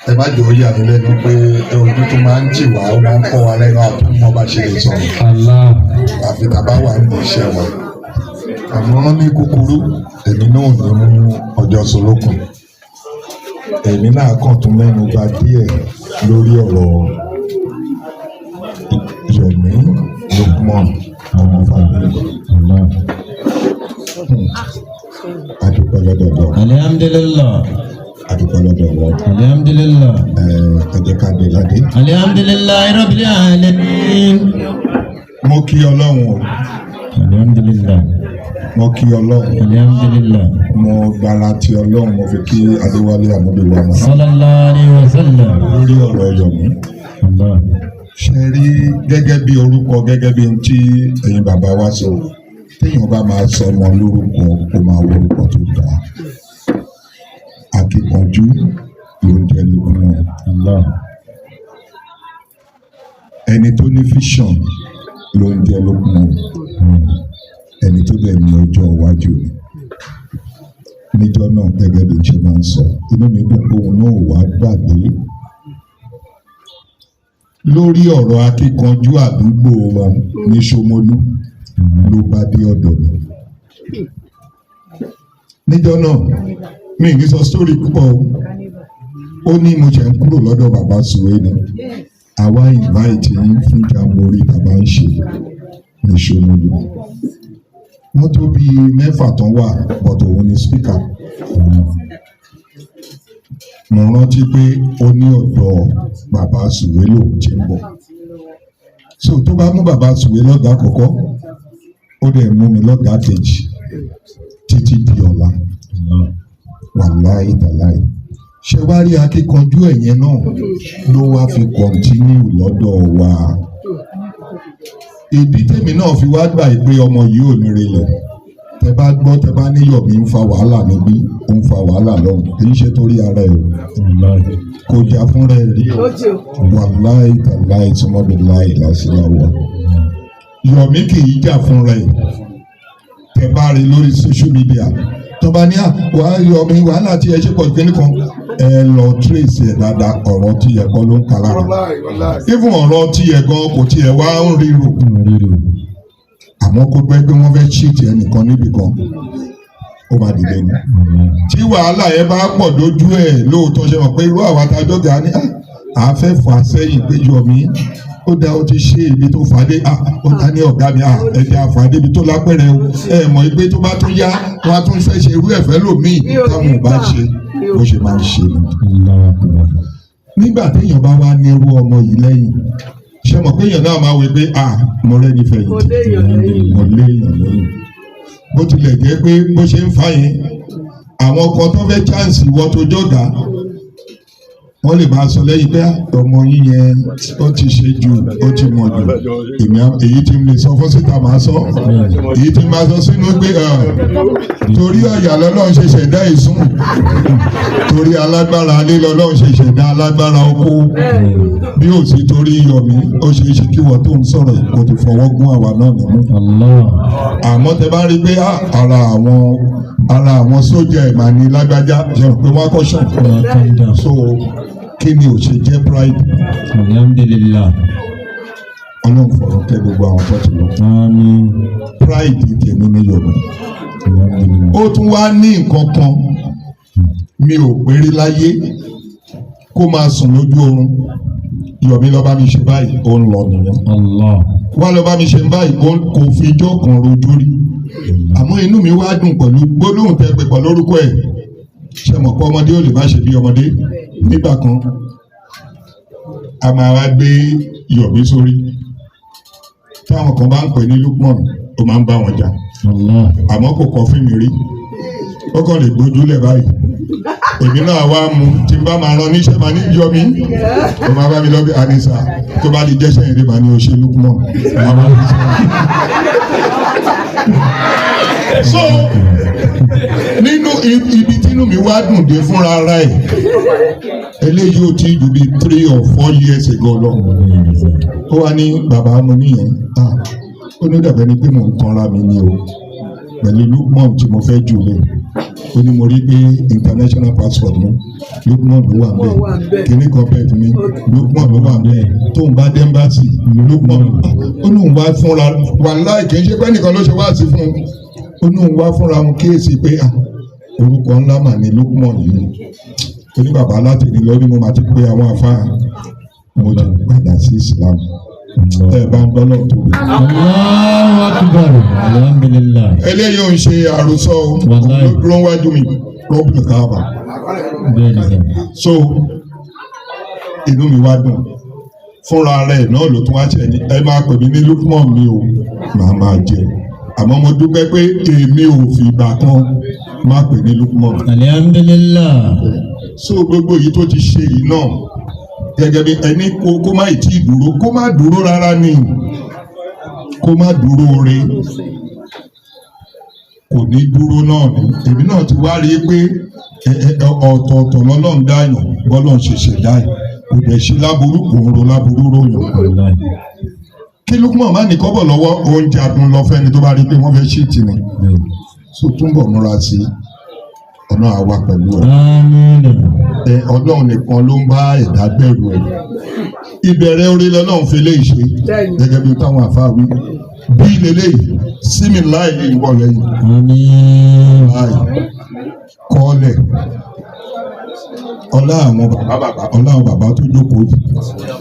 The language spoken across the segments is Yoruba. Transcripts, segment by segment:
Ẹ má jẹ́ ó yà mí lẹ́nu pé ojú tó máa ń tì wá, ó máa ń kọ́ wa lẹ́nu, àtúmọ̀ bá ṣe lè sọ̀rọ̀. Allah. Àfi tá a bá wà ní iṣẹ́ wa. Àmọ́ ní kúkúrú, èmi náà ò ní mú ọjọ́ solókùn. Èmi náà kàn tún mẹ́nu bà díẹ̀ lórí ọ̀rọ̀ Yomi Lukman ọmọ Fábíyì. Allah. Adúpẹ́ lọ́dọ̀ Ọlọ́run. Alhamdulillah. Adúpẹ́ lọ́dọ̀ Ọlọ́run. Alhamdulillah. Ẹ jẹ́ ká dé ládé. Alhamdulillah rabbil alamin. Mo kí Ọlọ́run o. Alhamdulillah. Mo kí Ọlọ́run. Alhamdulillah. Mo gbára ti Ọlọ́run, mo fi kí Adéwálé Ànábì wa mọ́. Sallallahu alayhi wa sallam. Lórí ọ̀rọ̀ Yomi. Allah. Ṣe rí, gẹ́gẹ́ bí orúkọ, gẹ́gẹ́ bí ohun tí ẹ̀yin bàbá wa sọ, téèyàn bá máa sọ ọmọ lórúkọ, kó máa wo orúkọ tó dáa. Akíkanjú ló ń jẹ́ Lukman. Allah. Ẹni tó ní vision ló ń jẹ́ Lukman. Ẹni tó dẹ̀ ní ọjọ́ iwájú ni. Níjọ́ náà, gẹ́gẹ́ bí n ṣe máa ń sọ, inú mi dùn pé òun náà wá gbàgbé lórí ọ̀rọ̀ akíkanjú àdúgbò wọn ní Ṣómólú ló bá dé ọ̀dọ̀ mi. Níjọ́ náà, mi ní sọ story púpọ̀ o. Ó ní mo ṣe ń kúrò lọ́dọ̀ bàbá Sùwé ni, àwa invite yín fún jamboree bàbá ń ṣe ní Ṣómólú. Wọ́n tó bíi mẹ́fà tán wà, but òun ni speaker. Mo rántí pé ó ní ọ̀dọ̀ bàbá Sùwé lòun ti ń bọ̀. So tó bá mú bàbá Sùwé lọ́gàá àkọ́kọ́, ó dẹ̀ mú mi lọ́gàá kejì títí di ọ̀la. Wàláì tàláì, ṣé wá rí, akíkanjú ẹ̀yẹn náà ló wá fi continue lọ́dọ̀ wa. Ìdí tèmi náà fi wá gbà pé ọmọ yìí ò ní relẹ̀, tẹ bá gbọ́, tẹ bá ní Yọ̀mí ń fa wàhálà níbí, ó ń fa wàhálà lọ́hùn, kì í ṣe torí ara ẹ̀ o. Kò jà fúnra ẹ̀ rí o. Wàláì tàláì, sọmọbi láì lásìláwọ̀, Yọ̀mí kì í jà fúnra ẹ̀. Tẹ bá rí lórí social media, tó bá ní à wàá Yọ̀mí, wàhálà tí ẹ ṣe pọ̀ jù kan, ẹ lọ trace ẹ̀ dáadáa. Ọ̀rọ̀ tí ẹ kọ́ ló ń kà lára. Even ọ̀rọ̀ tí ẹ gan kò tiẹ̀ wá ń ríro, àmọ́ kó gbẹ́ pé wọ́n fẹ́ cheat ẹnìkan níbì kan, ó máa dìde ni. Tí wàhálà yẹn bá pọ̀ dójú ẹ̀ lóòótọ́, ṣe mọ̀ pé irú àwa tá a jọ́gà ní à á fẹ́ fà sẹ́yìn pé Yọ̀mí, ó dá, ó ti ṣe ibi tó fà dé, ó dá ní ọ̀gá mi, ẹ jẹ́ àfà débi tó lápẹ̀rẹ̀ o. Ẹ mọ̀ pé tó bá tún yá, wọ́n á tún fẹ́ ṣe irú ẹ̀fẹ́ lòmíì táwọn ò bá ṣe bó ṣe máa ń ṣe ni. Nígbà téèyàn bá wá ní irú ọmọ yìí lẹ́yìn, ṣe mọ̀ pé èèyàn náà máa wí pé, "Ah, mo rẹ́ni fẹ̀yìntì, mo léèyàn lẹ́yìn." Bó tilẹ̀ jẹ́ pé bó ṣe ń fa yẹn, àwọn kan tó fẹ́ chance ìwọ tó jọ̀gá, wọ́n lè máa sọ lẹ́yìn pé ọmọ yín yẹn, ó ti ṣe jù, ó ti mọ̀ jù. Èmi èyí tí mo lè sọ fún síta máa sọ, èyí tí máa sọ sínú pé torí ọ̀yà lọ́lọ́run ṣe ṣẹ̀dá ìsún, torí alágbára alé lọ́lọ́run ṣe ṣẹ̀dá alágbára oko. Bí ó sì torí Yọ̀mí, ó ṣe é ṣe kí wọ́n tó ń sọ̀rọ̀ kó ti fọwọ́ gún àwa náà nínú. Àmọ́ tẹ bá rí pé ara àwọn sójà ẹ̀ máa ní lágbájá, ṣe rò pé wọ́n á kọ́ ṣàn. So kí ni ò ṣe jẹ́ pride? Alhamdulillah. Ọlọ́run fọ̀rọ̀ kẹ́ gbogbo àwọn tó ti lọ. Àmín. Pride tèmi ní Yọ̀mí. Alhamdulillah. Ó tún wá ní nǹkan kan, mi ò péré láyé kó máa sùn lójú oorun, "Yọ̀mí, lọ bá mi ṣe báyìí," ó ń lọ nìyẹn. Allah. "Wá lọ bá mi ṣe báyìí," ó kò fi ijó kan rojú rí. Àmọ́ inú mi wá dùn pẹ̀lú gbólóhùn tẹ́ pé pẹ̀lú orúkọ ẹ̀. Ṣe mọ̀ pé ọmọdé ò lè má ṣe bí ọmọdé nígbà kan? A máa wá gbé Yọ̀mí sórí. Táwọn kan bá ń pè ní Lukman, ó máa ń bá wọn jà. Allah. Àmọ́ kò kọ́ fún mi rí. Ó kàn lè gbójúlẹ̀ báyìí, èmi náà wá mú tí n bá máa rán níṣẹ́, máa ní, "Yọmí," ó máa bá mi lọ bí anisa. Tó bá di jẹ́sẹ̀ yẹn dé, máa ní, "O ṣe, Lukman." Máa bá mi sọ. So nínú ibi tínú mi wá dùn dé fúnra ara ẹ̀, eléyìí ò tí ju bí 3 or 4 years ago lọ, ó wá ní, "Bàbá," mo níyẹn, "Ah," ó ní, "dàbẹ́ ni pé mò ń tanra mi ni o." Pẹ̀lú Lukman tí mo fẹ́ jù lọ, ó ní mo rí pé international passport mi, Lukman ló wà níbẹ̀, kíní kan bẹ́ẹ̀ mi, Lukman ló wà níbẹ̀, tóun bá dé embassy, Lukman. Ó ní òun wá fúnra, wàláì, kì í ṣe pé nìkan ló ṣe wá sí fún un. Ó ní òun wá fúnra òun kíyèsí pé, ah, orúkọ ńlá mà ní Lukman yìí. Ó ní bàbá, láti ní lórí mo máa ti pé àwọn afáà, mo ti padà sí Islam. Ẹ bá ń gbọ́ lọ́ọ̀ tóbi. Allahu akbar. Alhamdulillah. Eléyìí ò ń ṣe àròsọ o. Wàláì. Ló dúró wájú mi rọ́bìnrin káàbà. Bẹ́ẹ̀ni sà. So inú mi wá dùn. Fúnra rẹ̀ náà ló tún wá ṣe ní ẹ máa pè mí ní Lukman mi o, màá máa jẹ, àmọ́ mo dúpẹ́ pé èmi ò fìgbà kan má pè ní Lukman. Alhamdulillah. So gbogbo èyí tó ti ṣe yìí náà, gẹ́gẹ́ bí ẹni kó má ì tí ì dúró, kó má dúró rárá ni, kó má dúró re, kò ní dúró náà ni. Èmi náà ti wá rí i pé ọ̀tọ̀ọ̀tọ̀ lọ́lọ́run dáyàn, bọ́lọ́run ṣe ṣẹ̀dá ẹ̀, kò dẹ̀ ṣe láburú, kò ń ro láburú ròyàn. Wallahi. Kí Lukman má ní kọ́bọ̀ lọ́wọ́, oúnjẹ adùn lọ fẹ́ni tó bá rí i pé wọ́n fẹ́ ṣì tì ní. So túnbọ̀ múra sí ọ̀nà àwa pẹ̀lú ẹ̀. Àmín. Ẹ Ọlọ́run nìkan ló ń bá ẹ̀dá bẹ̀rù ẹ̀. Ìbẹ̀rẹ̀ orí lọ́lọ́run fi léyìí ṣe, gẹ́gẹ́ bí táwọn àfáà wí bí lélẹ́yìí sími láì ń bọ̀ lẹ́yìn. Àmín. Láì kọ́lẹ̀ ọlá àwọn bàbá bàbá, ọlá àwọn bàbá tó jókòó yìí,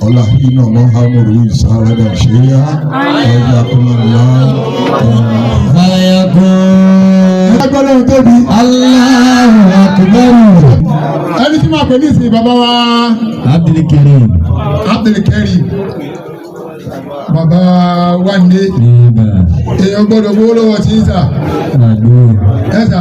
ọlá iná mọ́hámúrú ìsáradà ṣẹ́yà ọjà kúnlá. Fayakun. Agbọ́dọ̀ tóbi. Allahu akbar. Ẹni tí màá pè ní ìsìn, bàbá wa Abdul Karim. Abdulkarim, bàbá Wande. Nígbà. Èèyàn gbọ́dọ̀ gbowó lọ́wọ́ tí ń sà Àdúrà. ẹ sà.